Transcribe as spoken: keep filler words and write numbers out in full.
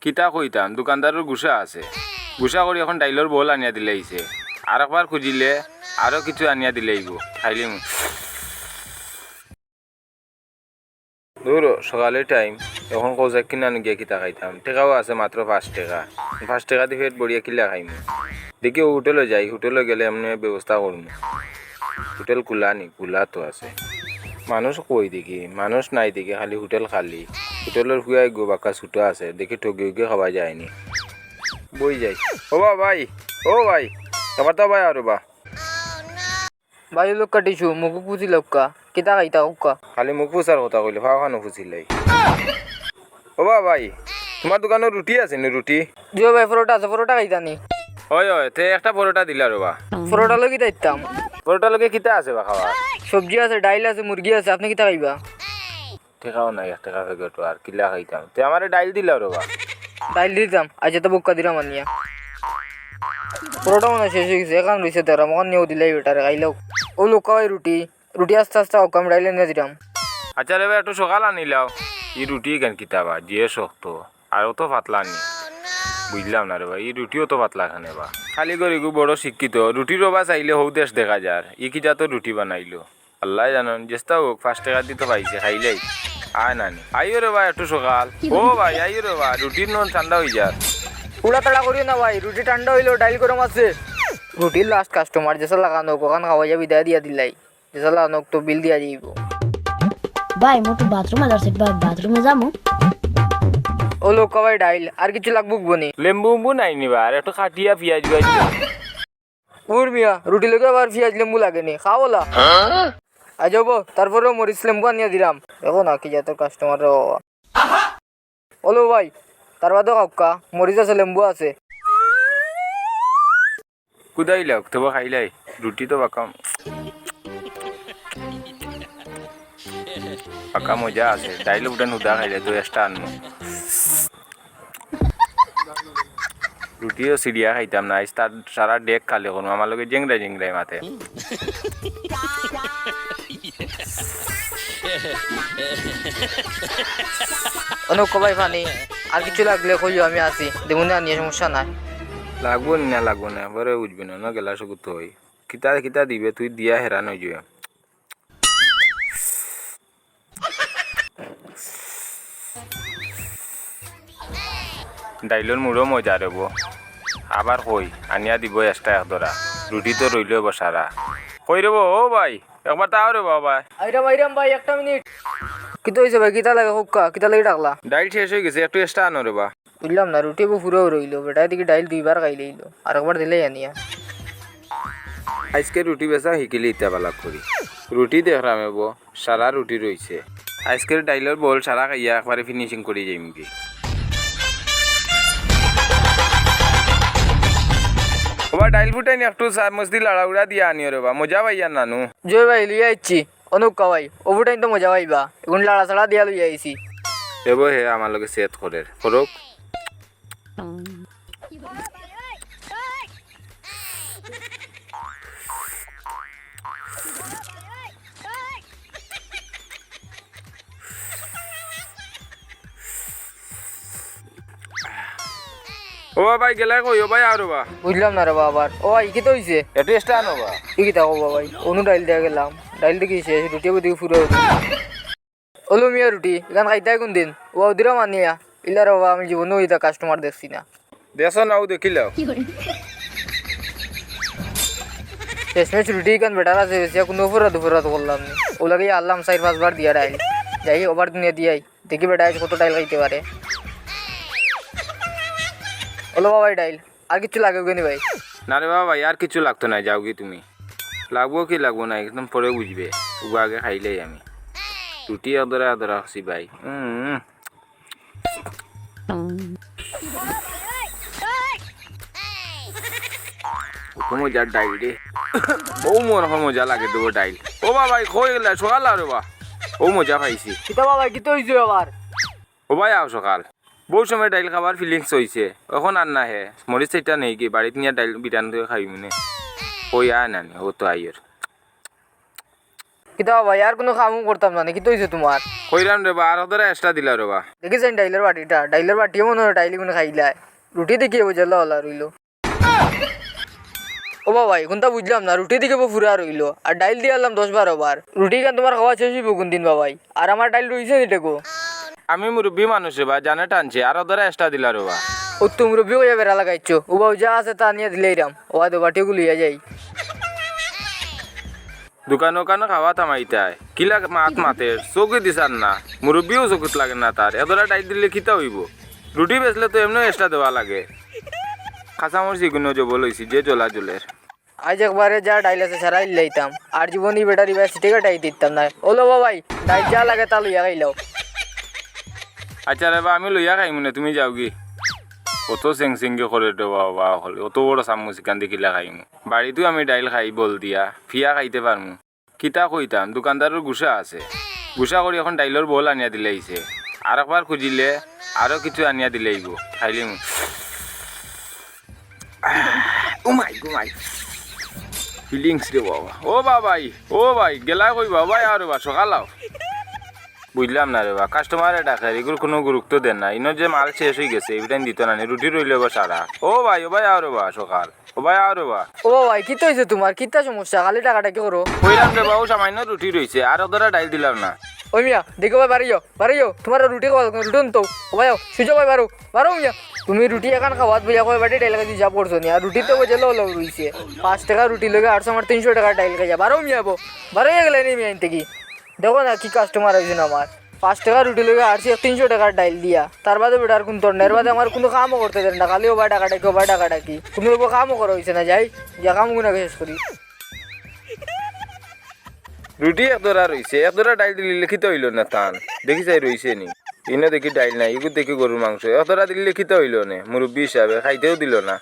কিতা কইতাম, দোকানদারর গুসা আছে। গুসা করি এখন ডাইলর বল আনিয়া দিলাইছে। আরেকবার খুজিলে আরো কিছু আনিয়া দিলাইবো। খাইলিমু। দুরো, সকালর টাইম, এখন কও চাইক্কিন আনি গিয়া কিতা খাইতাম? টেকাও আছে মাত্র পাঁচ টেকা। পাঁচ টেকা দি পেট ভরিয়া কিলা খাইমু? দেখি অউ হোটেলো যাই, হোটেলো গেলে এমনে ব্যবস্থা করমু। হোটেল খুলা নি? খুলা তো আছে। মানুষ কই দেখি? মানুষ নাই দেখি, খালি হোটেল খালি। হোটেলর ফুয়া এগু বাক্কা ছুটো আছে, দেখি ঠগি উগি খাওয়া যায়নি। বই যাই। ও বা ভাই, ও ভাই, এবার তো ভাই আরো বা। ভাই, অউ লউক্কা টিস্যু, মুখ ফুছিলাউক্কা, কিতা খাইতা কউক্কা? খালি মুখ ফুছার কথা কইলে, ফাও খানো ফুছিলাই। ও বা ভাই, তুমার দোকানো রুটি আছে নি, রুটি? জি অয় ভাই, পরোটা আছে, পরোটা খাইতা নি? অয়, অয়, তে একটা পরোটা দিলা রে বা। পরোটা লগে কিতা দিতাম? পরোটা লগে কিতা আছে বা খাওয়া? সবজি আছে, ডাইল আছে, মুরগি আছে, আপনে কিতা খাইবা? টেকাও নাই, এক টেকা প্যাকেটও, আর কিলা খাইতাম? তে আমারে ডাইল দিলাও রে বা। ডাইল দিতাম, আইচ্ছা, তে বউক্কা দিরাম আনিয়া। পরোটা মনে অয় শেষ অই গেছে, এখান রইছে তেরা, মখান নিয়াও দিলাই বেটারে, খাইলাউক। অউ লউক্কা ভাই রুটি, রুটি আস্তা আস্তা খাউক্কা, আমি ডাইল আনিয়া দিরাম। আইচ্ছা রে বা, একটু সকাল আনিলাও। ই রুটি কেন কিতা বা, যে শক্ত, আর অত পাতলা নি। বুঝলাম না রে বা, ই রুটি অত পাতলা কেনে বা? খালি করি গু বড় শিক্ষিত, রুটির অবা চাইলে হউ দেশ দেখা যার, ই কি জাতর রুটি বানাইলো? আল্লায় জানইন, যেস্তা অউক, পাঁচ টেকা দি তো পাইছে, খাইলাই। আয় নানি। আইও রে বা, একটু সকাল। ও ভাই, আইও রে বা, রুটি নু ঠান্ডা অই যার। উড়াতাড়া করিও না ভাই, রুটি ঠান্ডা অইলেও ডাইল গরম আছে। রুটির last customer, যেছা লাখান অউক, অখান খাওয়াইয়া বিদায় দিয়া দিলাই। যেছা লাখান অউক তো বিল দিয়া যাইবো। ভাই, মোর তো বাথরুমে যাওয়ার আছে, বা-, বাথরুমে যামু। অউ লউক্কা ভাই ডাইল, আর কিচ্ছু লাগবো নি? লেম্বু উম্বু নাই নি বা, আর একটু কাটিয়া পিয়াজ উয়াজ। উর মিয়া, রুটি লগে আবার পিয়াজ লেম্বু লাগে নি, খাও অলা। আইচ্ছা বা, তারপরেও মরিচ লেম্বু আনিয়া দিরাম। দেখো না কি জাতর customer রে বাবা। অউ লও ভাই, তার বাদেও খাউক্কা, মরিচ আছে, লেম্বু আছে। কুদাইলাউক, তবু খাইলাই, রুটি তো বাক্কা। বাক্কা মজা আছে, ডাইল উঠান হুদা খাইলে তো extra আনমু। রুটিও ছিড়িয়া খাইতাম না, আইজ তার সারা ডেক খালি করমু, আমার লগে জেংরাই জেংরাই মাতে। অনো কবাই পানি, আর কিচ্ছু লাগলে কইও, আমি আছি, দিমুনে আনিয়া, সমস্যা নাই। লাগবো নি না লাগবো না, পরে বুঝবি না, না গেলা শুকুত হই। কিতা কিতা দিবে, তুই দিয়া হেরান অই যাবে। ডাইলর মুড়ো মজা রে বা। আবার কই, আনিয়া দিবো extra এক ধরা। রুটি তো রইলো বা সারা। কই রে বা, ও ভাই, একবার তাও রে বা ভাই। আইরাম, আইরাম ভাই, একটা মিনিট। কিতা অইছে ভাই, কিতা লাগে কউক্কা, কিতা লাগি ডাকলা? ডাইল শেষ অই গেছে, একটু extra আনো রে বা। বুঝলাম না, রুটি বা পুরাউ রইলো, বেটায় দেখি ডাইল দুইবার খাইলাইলো, আরেকবার দিলাই আনিয়া। আইজকে রুটি বেচা হিকিলি ইতা বালা করি। রুটি দেখরাম এ বা, সারা রুটি রইছে। আইজকের ডাইলর বল সারা খাইয়া একবারে finishing করি যাইমুগি। ও বা ডাইল ফুটাইন একটু চামচ দি লাড়া উড়া দিয়া আনিও রে বা, মজা পাইয়ার নানু। জি অয় ভাই, লইয়া আইচ্ছি। অনো কবাই, অউ ফুটাইন তো মজা পাইবা। এগুন লাড়া চাড়া দিয়া লইয়া আইছি। এ বা হে আমার লগে set করের। করউক। ও বা ভাই, গেলায় কই? ও ভাই, আও রে বা। বুঝলাম না রে বা আবার। ও ভাই, কিতা অইছে? একটু extra আনো বা। ই কিতা কও বা ভাই? অনো ডাইল দিয়া গেলাম। ডাইল দেখি শেষ, রুটি বুদি পুরা অইলো। অলো মিয়া রুটি, ইখান খাইতায় কুনদিন? ও দিরাম আনিয়া। ইলা রে বা, আমি জীবনেও ইতা customer দেখছি না। দেখছো না, অউ দেখিলাও। শেষমেশ রুটি ইখান বেটার আছে বেশি, কুনু অপরাধ অপরাধ করলাম নি। অউ লাগি আনলাম চাইর পাঁচবার দিয়া ডাইল। যাই, ওবার দুনিয়া দিয়াই। দেখি বেটা আইজ কত ডাইল খাইতে পারে। অলো বা ভাই ডাইল, আর কিচ্ছু লাগের গি নি ভাই? না রে বা ভাই, আর কিচ্ছু লাগতো নায়, যাওগি তুমি। লাগবো কি লাগবো না, একদম পরে বুঝবে। উগু আগে খাইলাই আমি। রুটি আদরা আদরা খাসি ভাই। উম। কত মজার ডাইল রে। অউ মনে অয় মজা লাগে দেবো ডাইল। ও বা ভাই, কই গেলা? সকাল আও রে বা। অউ মজা পাইছি। কিতা বা ভাই, কিতা অইছে আবার? ও ভাই, আও সকাল। বউত সময় ডাইল খাবার feelings অইছে। অখন আর না হে। মরিচ চাইরটা নেই গি, বাড়িত নিয়া ডাইল বিরান দিয়া খাইমুনে। কই আয় না নি, অউ তো আইয়র। কিতা বা ভাই, আর কুনু কামও করতাম না নি, কিতা অইছে তুমার? কইরাম রে বা, আর ধরে extra দিলা রে বা। দেখিছইন ডাইলর বাটিটা, ডাইলর বাটিয়ে মনে অয় ডাইল ইগুন খাইলায়। রুটি দেখিয়ে বুঝে লাওলা রইলো। ও বা ভাই, কুনতা বুঝলাম না, রুটি দেখি বো ফুরা রইলো, আর ডাইল দিয়া আইলাম দশ বারো বার। রুটি খান তুমার খাওয়া শেষ অইবো কুনদিন বা ভাই? আর আমার ডাইল রইছে নি টেকো? আমি মুরব্বি মানুষ রে বা, জানে টানছে, আর ধরে extra দিলা রে বা। ও তো মুরব্বি কইয়া বেড়া লাগাইছো, ও বা যা আছে তা আনিয়া দিলাইরাম, ও আদো বাটিও গুলিয়া যাই। দোকানো কানো খাওয়া থামাইতায়। কিলা মাত মাতের, চউখে দিছার না। মুরব্বিও চউখত লাগে না তার। এদরা ডাইল দিলে কিতা অইবো? রুটি বেচলে তো এমনেও extra দেওয়া লাগে। কাঁচামরিচ ইগুনও জবো লইছি, যে জ্বলা জ্বলের। আইজ একবারে যা ডাইল আছে সারা ইল্লাইতাম। আর জীবনে বেটার ইবার সিটিকা ডাইল দিতাম না। ওলো বা ভাই, ডাইল যা লাগে তা লইয়া খাইলাও। আচ্ছা রে বা, আমি লইয়া খাইমু নে, তুমি যাওগি। অত সেংসেঙ্গি করে রে বা, বা, অত বড় চামচ ইখান দি কিলা খাইমু। বাড়িতও আমি ডাইল খাই বল দিয়া, ফিয়া খাইতে পারমু। কিতা কইতাম, দোকানদারর গুসা আছে। গুসা করি এখন ডাইলর বল আনিয়া দিলাইছে। আরেকবার খুজিলে আরো কিছু আনিয়া দিলাইবো। খাইলিমু। ও মাই, ও মাই। Feelings রে বাবা। ও বাবাই, ও ভাই, গেলা কই বাবাই, আও রে বা, সকাল আও। বুঝলাম না রে বা, customer এ ডাকের, ইগুর কুনু গুরুত্ব দেন না। ইনো যে মাল শেষ অইগেছে, ইটাইন দিত না নি, রুটি রইলে বা সারা। ও ভাই, ও ভাই, আও রে বা, সকাল। ও ভাই, আও রে বা। ও ভাই, কিতা অইছে তুমার? কিতা সমস্যা? খালি ডাকাডাকি করো। কইরাম রে বা, অউ সামান্য রুটি রইছে, আর অদরা ডাইল দিলাম না। ওই মিয়া, দেখো ভাই, বারইও, বারইও, তুমার রুটি খাওয়া, রুটি আনতো। ও ভাই, আও, সুজা ভাই, বারো, বারো মিয়া। তুমি রুটি এখান খাওয়াত বইয়া কয় বাটি ডাইল খাইতে হিসাব করছো নি? আর রুটি তো বুঝে লাও লাও রইছে। পাঁচ টেকা রুটি লগে আরছো, আমার তিনশো টেকার ডাইল খাইয়া। বারো মিয়া বো, বারইয়া গেলে নি মিয়া ইন থাকি। দেখো না কি customer আইছইন আমার। পাঁচ টেকা রুটি লগে আরছি, তিনশো টেকার ডাইল দিয়া। তার বাদে বেটার কুনু তর নাই, এর বাদে আমার কুনু কামও করতে দেন না, খালি ওবা ডাকাডাকি, ওবা ডাকাডাকি। কুনু ওবা কামও করা অইছে না, যাই, গিয়া কামগুন আগে শেষ করি। রুটি এক দরা রইছে, এক দরা ডাইল দিলে কিতা অইলো না তান? দেখি চাই রইছে নি? ইনো দেখি ডাইল নাই, ইগু দেখি গরুর মাংস। এক দরা দিলে কিতা অইলো নে? মুরব্বি হিসাবে খাইতেও দিলো না।